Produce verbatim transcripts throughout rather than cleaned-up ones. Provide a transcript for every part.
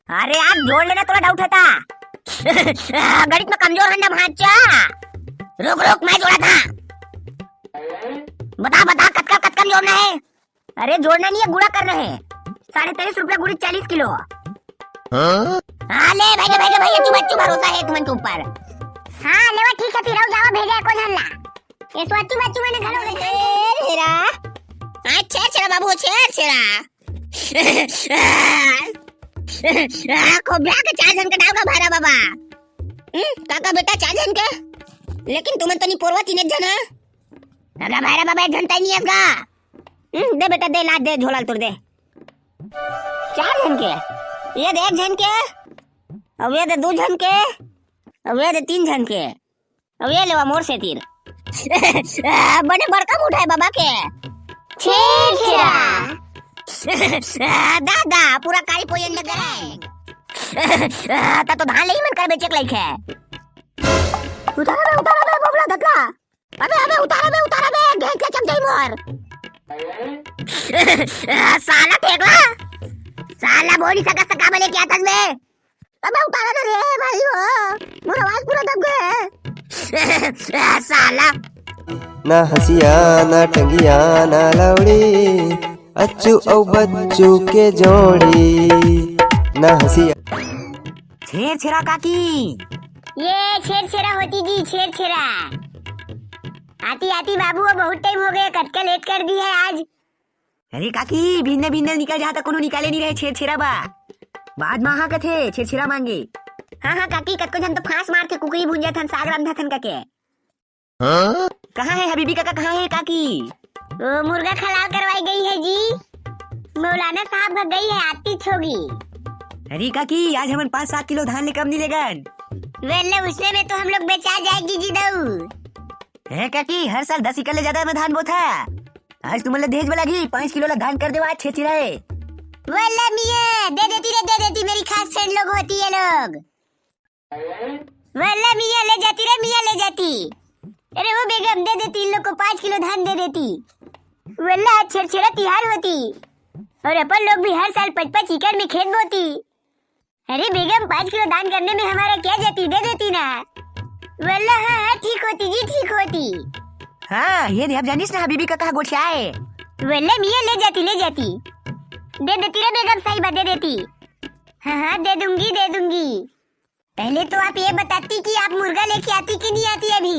अरे यार, जोड़ लेना, तोला डाउट हे ता। गणित में कमजोर हन ना भांचा। रुक रुक, मैं जोड़ा था। बता बता, कतका कतका में जोड़ना हे? अरे जोड़ना नहीं है, गुणा करना है। साढ़े तेईस रुपया गुणित चालीस किलो। हाँ? हाँ ले भाई भाई भाई, अच्चू बच्चू भरोसा है तुमन के ऊपर। हाँ लेवा, ठीक है, फिर आओ जावा, भेजा है को झन ला। ये सो अच्चू बच्चू मैंने घलो के छेर छेरा। हाँ, छेर छेरा बाबू, छेर छेरा। को ब्याह के चार झन के डाल का भारा बाबा। हम्म, काका बेटा चार झन के। लेकिन तुमन तो नहीं पोरवा तीन एक झन है। अगा भारा बाबा एक झन तय नहीं है का। हम्म, दे बेटा दे, लाद दे, झोला ल तोर दे। चार झन के। ये दे एक झन के। अब ये दे दू झन के। अब ये दे तीन झन के। अब ये लेवा मोर से तीर। बने बड़का मुठा है बाबा के। छेर छेरा। दादा, पूरा कारी पोयन लग रहा है। ता तो धान ले ही मन कर बेचे के लायक है। उतारा बे, उतारा बे, बबला धतला। अबे, अबे, उतारा बे, उतारा बे, घेंच के चक जाई मोर। साला ठेकला। साला बोली सकस का बले क्या तक में। अबे उतारा ना रे भाई हो, मोर आवाज पूरा दब गया है। साला। ना हंसिया, ना टंगिया, ना लौड़ी, अच्चू अउ बच्चू के जोड़ी। ना हंसिया। छेर छेरा काकी। ये छेर छेरा होती जी, छेर छेरा। आती आती बाबू, वो बहुत टाइम हो गया, कतका लेट कर दी है आज। अरे काकी, भिन्ने भिन्ने निकल जाता, कोनो निकाले नहीं रहे छेर छेरा बा। बाद में हाँ कथे, छेर छेरा मांगे। हाँ हाँ काकी, कतको झन तो फांस मार के कुकरी भूंजा थन, साग रांधा थन कके। हाँ? कहाँ है हबीबी काका, कहाँ है काकी? वो मुर्गा खलाल करवाई गई है जी। मौलाना साहब घर गई है, आती होगी। अरे काकी, आज हमन पाँच सात किलो धान ले कम नहीं लेगन। वेले उसने में तो हम लोग बेचा जाएगी जी दऊ। है काकी, हर साल दस एकड़ ले ज्यादा में धान बोथा। आज तुमन ले दहेज में लगी, पाँच किलो ला धान कर देवा, छेर छेरा है। वेले मिया, दे देती रे, दे देती, मेरी खास फ्रेंड लोग होती है लोग। वेले मिया ले जाती रे, मिया ले जाती। अरे वो बेगम, दे देती इन लोग को, पाँच किलो धान दे देती। वेले आज छेर छेरा तिहार होती और अपन लोग भी हर साल पच पच एकड़ में खेत बोती। अरे बेगम, पाँच किलो दान करने में हमारा क्या जाती, दे देती ना। वेले हाँ हाँ, ठीक होती जी, ठीक होती। हाँ, ये दे, अब जानिस ना हबीबी काका गोठियाए। वेले मिया ले जाती, ले जाती। दे देती रे बेगम साहिबा, दे देती। हाँ हाँ, दे दूंगी, दे दूंगी। पहले तो आप ये बताती कि आप मुर्गा लेके आती कि नहीं आती अभी।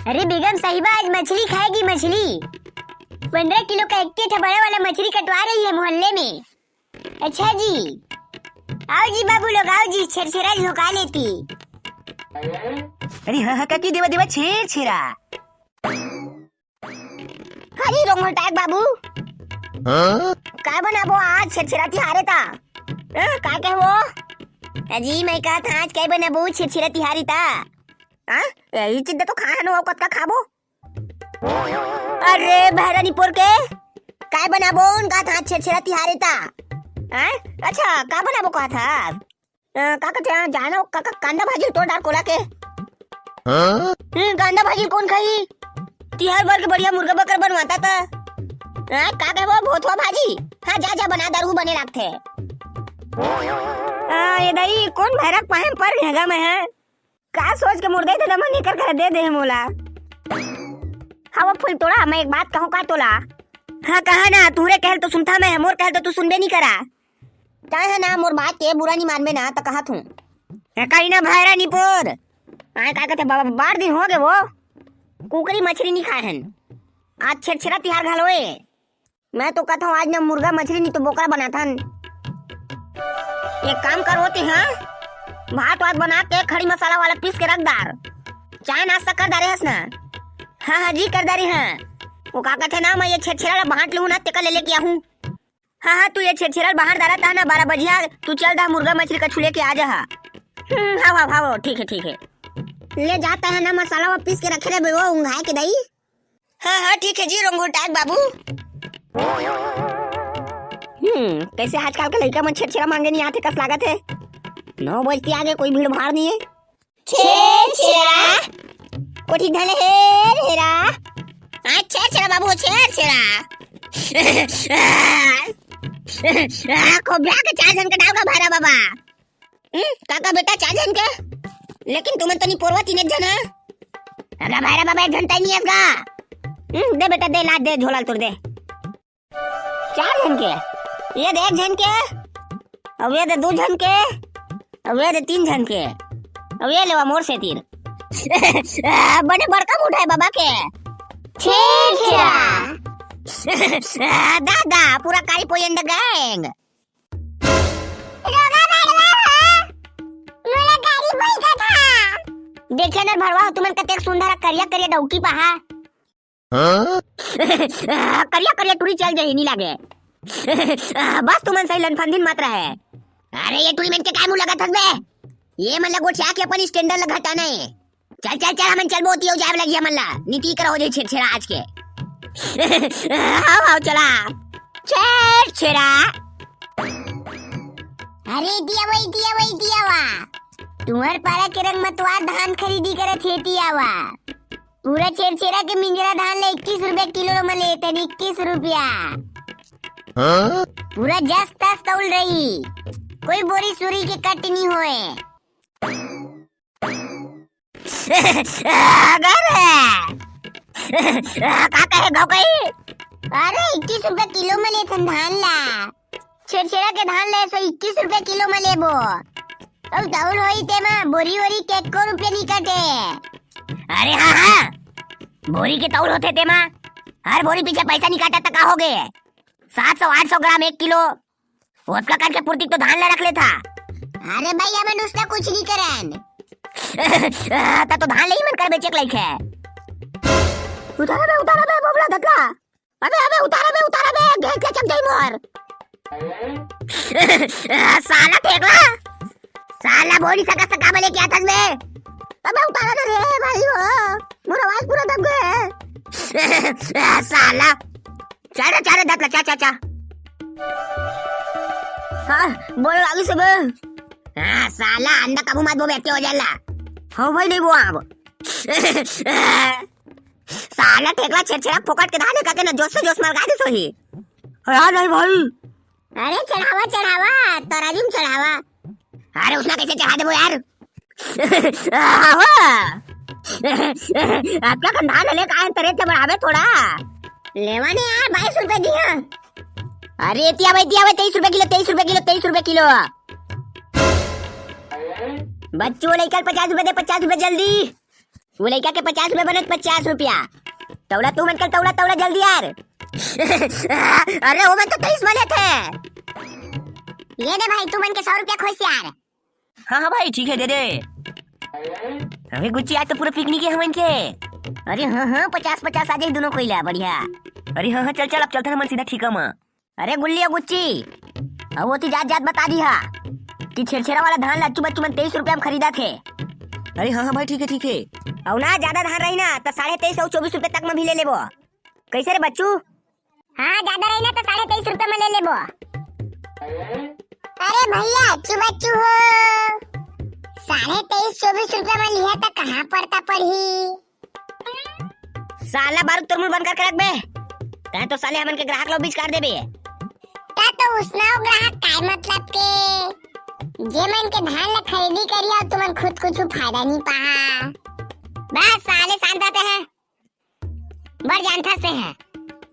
अरे बेगम साहिबा, आज मछली खाएगी, मछली। पन्द्रह किलो का एक ठा बड़ा वाला मछली कटवा रही है मोहल्ले में। अच्छा जी, आओ जी बाबू लोग, आओ जी, छेर छेरा झोंका लेती। अरे हाँ हाँ काकी, देवा देवा छेर छेरा। अरे रोंगटाक बाबू, हाँ? काय बनाबो आज छेरछेरा तिहार हे ता? हाँ, का कहे वो? अजी, मैं कहा था आज काय बनाबो छेरछेरा तिहार हे ता? हाँ? ये चीज तो खा है ना, वो कतका खाबो? अरे बहरानी पोर के, काय बनाबो उन कहा था आज छेरछेरा तिहार हे ता? हाँ? अच्छा, का बनाबो कहा था? अ, का कथे, हाँ, जानो, का, का, कांदा भाजी तोड़ डार कोला के। हाँ? हम्म, कांदा भाजी कौन खाई? तिहार भर के बढ़िया मुर्गा बकर बनवाता था। हाँ, का कहे वो भोथवा भाजी? हाँ, जा, जा, बना, दारू बने लागथे। हाँ, ये दाई, कौन भैरक पाहे पर घेगा मैं है? का सोच के मुर्दा इतना मन निकर कर दे दे मोला? हाँ, वो फूल तोड़ा, मैं एक बात कहूँ का तोला? हाँ, कहा ना, तूरे कहल तो सुनता मैं, मोर कहल तो तू सुनबे नहीं करा। काय है ना, मोर बात के बुरा नहीं मानबे ना, त कहा थू। है कहीं ना भैरा निपोर। आए का कहते बाबा, बार दिन हो गए वो। कुकरी मछली नहीं खाए हन। आज छेरछेरा तिहार घलो ए। मैं तो कहता हूँ आज ना मुर्गा मछली नहीं तो बोकरा बनाथन। एक काम कर होते हैं, भात वात बना के खड़ी मसाला वाला पीस के रख दार। चाय नाश्ता कर दारे हस ना? हाँ, हाँ जी, कर दारे हैं। वो का कहते ना, मैं ये छेरछेरा ला बांट लूँ ना, तेका ले लेके आहूँ। हाँ, हाँ, तू ये छेरछेरा बाहर डारा था ना बारह बजिया, तू चल दा मुर्गा मछली का छुले के आ जा हा। हम्म, हाँ, हाँ, हाँ, ठीक है, ठीक है। ले जाता है ना मसाला वो पीस के रखे रे वो उंघाए के दई। हाँ, हाँ, ठीक है जी, रोंगोटाक बाबू। हम्म, कैसे आजकल के लड़का मन छेरछेरा मांगे नहीं आते, कस लागत है? नौ बजते आगे कोई भीड़ भाड़ नहीं है। छेरछेरा। कोठी धन हेर हेरा। हाँ, छेरछेरा बाबू, छेरछेरा। आ, खोबिया के चार झन के डाल गा भैरा बाबा। हम्म, काका बेटा, चार झन के? लेकिन तुमन तो नी पोरवा तीन एक झन है। अगा भैरा बाबा, एक झन तैं नी हस गा। हम्म, दे बेटा, दे, ला दे, झोला ल तोर दे। चार झन के, ये दे एक झन के, अउ ये दे दू झन के, अउ ये दे तीन झन के, अउ ये लेवा मोर से तीन। बड़े बड़का मुठा है बाबा के। छेरछेरा। दादा, पूरा कारी पोयंड गैंग। रोगा भड़वा हो, मोला गाड़ी भइका था। देखे न भड़वा हो, तुमन कतेक सुंदर करिया करिया डौकी पहा। हाँ? करिया करिया टुरी चल जाही, नी लागे। बस तुमन सही लनफंदिन मत रहे। अरे ये टुरी मन के काय मुंह लगत हस बे? ये मन ला गोठिया के अपन स्टैंडर्ड ला घटाना है। चल चल चल, हमन चलबो, ओती अउ जाए लगही हमन ला। नीति कर हो जाई छेरछेरा आज के। आओ आओ चला। छेरछेरा। अरे दिया वही, दिया वही, दिया वा। तुहर पारा के रंग मतवार धान खरीदी करत हे दिया वा। पूरा छेरछेरा के मिंजरा धान ले इक्कीस रुपया किलो म लेथन, इक्कीस रुपया। हाँ? पूरा जस तस तौल रही, कोई बोरी सूरी के कट नी होए। अगर का कहे गो कही? अरे इक्कीस रुपया किलो म लेथन धान ला। छेरछेरा के धान ले सो इक्कीस रुपया किलो म लेबो। अउ तौल होई तेमा बोरी वोरी के एको रुपया नी कटे। अरे हाँ हाँ, बोरी के तौल होथे तेमा हर बोरी पीछे पैसा नी काटत त का होगे? सात सौ आठ सौ ग्राम एक किलो, ओतका करके पूर्ति तो धान ला रख लेथा। अरे भाई, हमन उसका कुछ नी करन। त तो धान ले ही मन कर बेचे के लायक है। उतारा बे, उतारा बे, बोबला धतला। अबे अबे उतारा बे, उतारा बे, घेंच के चक जाई मोर। साला ठेकला, साला बोरी सकस त का बले क्या थस बे? अबे उतारा ना रे भाई हो, मोर आवाज पूरा दब गए। साला, चल रे, चल रे, धतला, चा, चा, चा। हाँ, बोल लागी से बे। हाँ, साला, अंडा कबू मत बो, बेटे हो जाला। हाँ भाई, नहीं बो अब। साला ठेकला छेरछेरा फोकट के धाने का के ना जोश से जोश मर गा दे सोही। हाँ नहीं भाई। अरे चढ़ावा चढ़ावा, तराजू में चढ़ावा। अरे उसना कैसे चढ़ा देबो यार? आहो। आपका कंधा ले ले काहे तरे से बढ़ावे थोड़ा। लेवा ने यार, बाईस रुपए दिया। अरे दिया भाई, दिया भाई, तेईस रुपए किलो, तेईस रुपए किलो, तेईस रुपए किलो। बच्चू लइका ल पचास रुपए दे, पचास रुपए जल्दी। वो लइका के पचास रुपया बनत, पचास रुपया। तौला तू मन के तौला, तौला जल्दी यार। अरे वो मन तो तेईस वाले थे। ये दे भाई, तू मन के सौ रुपया खोइस यार। हाँ हाँ भाई, ठीक है, दे दे। अबे गुच्ची, आज तो पूरा पिकनिक है हमन के। अरे हाँ हाँ, पचास पचास आ जाए दोनों कोइला, बढ़िया। अरे हाँ हाँ, चल चल, अब चलते हमन सीधा ठीका मा। अरे गुल्ली अउ गुच्ची, अउ ओती जात जात बता दिहा कि छेरछेरा वाला धान ला अच्चू बच्चू मन तेईस रुपया म खरीदत हे। अरे हाँ हाँ भाई, ठीक है, ठीक है। अउ ना ज्यादा धान रही ना त साढ़े तेईस अउ चौबीस रुपया तक म भी ले लेबो। कैसे रे बच्चू? हाँ, ज्यादा रही ना त साढ़े तेईस रुपया म ले लेबो। अरे भैया, अच्चू बच्चू हो, साढ़े तेईस चौबीस रुपया म लिहा त कहाँ पड़ता पड़ही? साला बारूद तोर मुंह बंद करके रख बे। तैं तो साले हमन के ग्राहक ला बीच काट देबे। त तो उसना ग्राहक काय मतलब के? जे मन के धान ला खरीदी करिया, तुमन खुद कुछ फायदा नहीं पहा। बस साले शांत रहते हैं। बड़ जानता से है।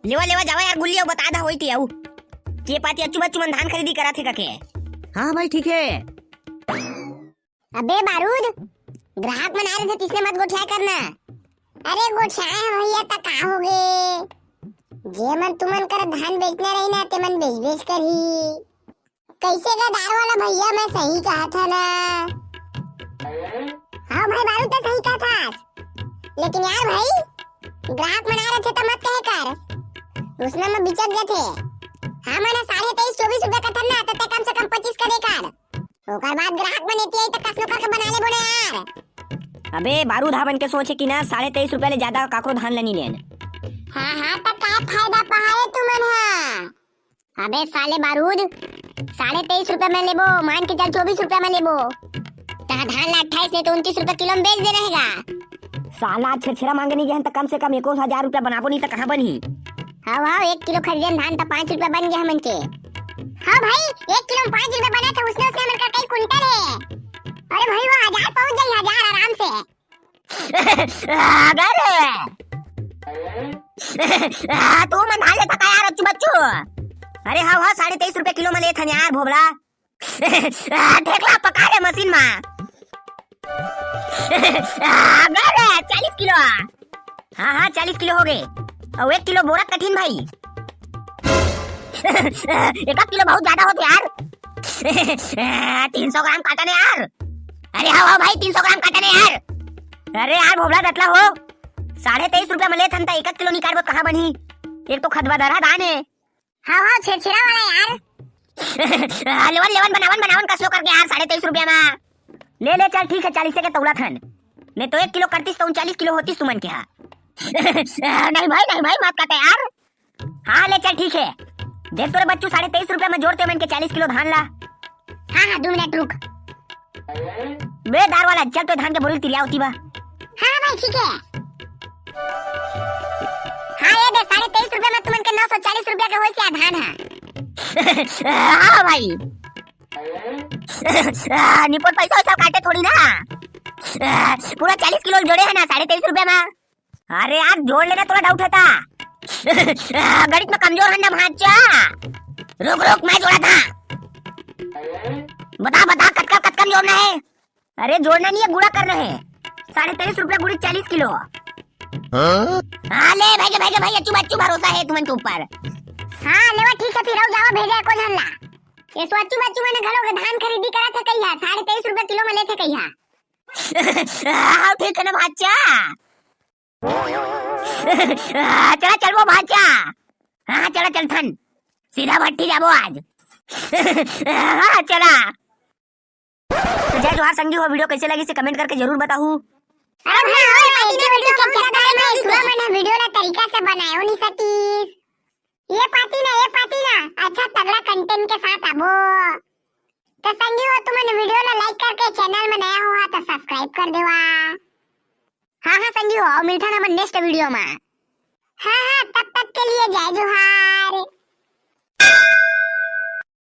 लेवा लेवा जावा यार गुल्ली, अउ बता दा होई ती अउ। के पाती अच्चू बच्चू मन धान खरीदी करा थे कके। हाँ भाई, ठीक है। अबे बारूद, ग्राहक मन आ रहे थे, तिसने मत गोठिया करना। अरे गोठियाए हैं भैया, त का हो गे? जे मन तुमन कर धान बेचना रही ना, ते मन बेच बेच कर ही। कैसे गा दार वाला भैया, मैं सही कहा था ना? हाँ भाई बारूद, तो सही कहा था। लेकिन यार भाई, ग्राहक मन आ रहे थे त मत कहे कर। उसने में बिचक गए थे। हाँ, मैंने साढ़े तेईस चौबीस रुपया का था ना, तो ते कम से कम पच्चीस का दे कर। ओकर बाद ग्राहक मन एती आई त कसनो करके बना लेबो ना यार। अबे बारूद, हमन के सोचे कि ना साढ़े तेईस रुपया ले ज्यादा काकरो धान ल नी लेन। हाँ हाँ, त का फायदा पहाए तुमन हा? अबे साले बारूद, साढ़े तेईस रुपया में लेबो, मान के चल चौबीस रुपया में लेबो। तहा धान ला अट्ठाईस नहीं तो उनतीस रुपया किलो में बेच दे रहेगा। साला छेरछेरा मांगे नहीं गए हैं त कम से कम एको हजार रुपया बनाबो नहीं त कहाँ बनही? हाँ हाँ, एक किलो खरीदन धान त पाँच रुपया बन गया हमन के। हाँ भाई, एक किलो में पाँच रुपया बने थे, उसने उसने हमर कई कुंटल है। अरे भाई, वो हजार पहुंच जाई, हजार आराम से। अगर तू मन धान लेता का यार, अच्छू बच्चू? अरे हाँ हाँ, साढ़े तेईस रुपया किलो में लेथन यार भोबला। देख ला, पका ले मशीन में। अगर चालीस किलो। हाँ हाँ, चालीस किलो हो गए। और एक किलो बोरा कठिन भाई। एक किलो बहुत ज्यादा होते यार। तीन सौ ग्राम काटन है यार। अरे हाँ हाँ भाई, तीन सौ ग्राम काटन है यार। अरे यार भोबला दतला हो, साढ़े तेईस रुपया में लेथन त एक किलो निकालबो, कहाँ बनही? एक तो खदबदरा धान है। हाँ हाँ, छेरछेरा वाला यार। लेवन लेवन बनावन बनावन कसलो करके यार, साढ़े तेईस रुपया में। ले ले, चल ठीक है, चालीस के तौला थन। नहीं तो एक किलो करतीस तो उनचालीस किलो होतीस तुमन के। हाँ नहीं भाई, नहीं भाई, मत काटे यार। हाँ ले चल ठीक है। देख तोरे बच्चू, साढ़े तेईस रुपया में जोड़ते मन के चालीस किलो धान ला। हाँ हाँ, दो मिनट रुक। बे दार वाला, चल तो धान के बोरी तिरिया होती बा। हाँ भाई, ठीक है। हाँ, ये दे, साढ़े तेईस रुपया में तुमन के नौ सौ चालीस रुपया के होई क्या धान है? हाँ भाई। निपोट पैसा वैसा काटे थोड़ी ना। पूरा चालीस किलो जोड़े है ना साढ़े तेईस रुपया में। अरे यार, जोड़ लेना, थोड़ा डाउट है ता। गणित में कमजोर है ना भांचा। रुक रुक, मैं जोड़ा था। बता बता, कतका कतका जोड़ना है? अरे जोड़ना नहीं है, गुणा करना है। साढ़े तेईस रुपया गुणित चालीस किलो। हाँ? हाँ ले भाई के, भाई के, भाई, अच्छू बच्चू भरोसा है तुमन के ऊपर। हाँ लेवा, ठीक है, फिर आओ जावा, भेजा है कौन हल्ला। ये सो अच्छू बच्चू मैंने घरों के धान खरीदी करा था कहिया, साढ़े तेईस रुपया किलो में लेते कहिया। हाँ ठीक है ना भांचा। चला चल वो भांचा। हाँ चला चल थन, सीधा भट्टी जाबो आज। हाँ चला। तो जय जोहार संगी हो, वीडियो कैसे लगी से कमेंट करके जरूर बताहू। अरे भाई, और पाती ना वीडियो के चक्कर में सुआ मन वीडियो ला तरीका से बनायो नहीं सतीश। ये पाती ना, ये पाती ना, अच्छा तगड़ा कंटेंट के साथ आबो। तो संगी हो, तुमन वीडियो ला लाइक करके चैनल में नया हो तो सब्सक्राइब कर देवा। हाँ हाँ संगी हो, और मिलता ना नेक्स्ट वीडियो में। हाँ हाँ, तब तक के लिए जय जोहार।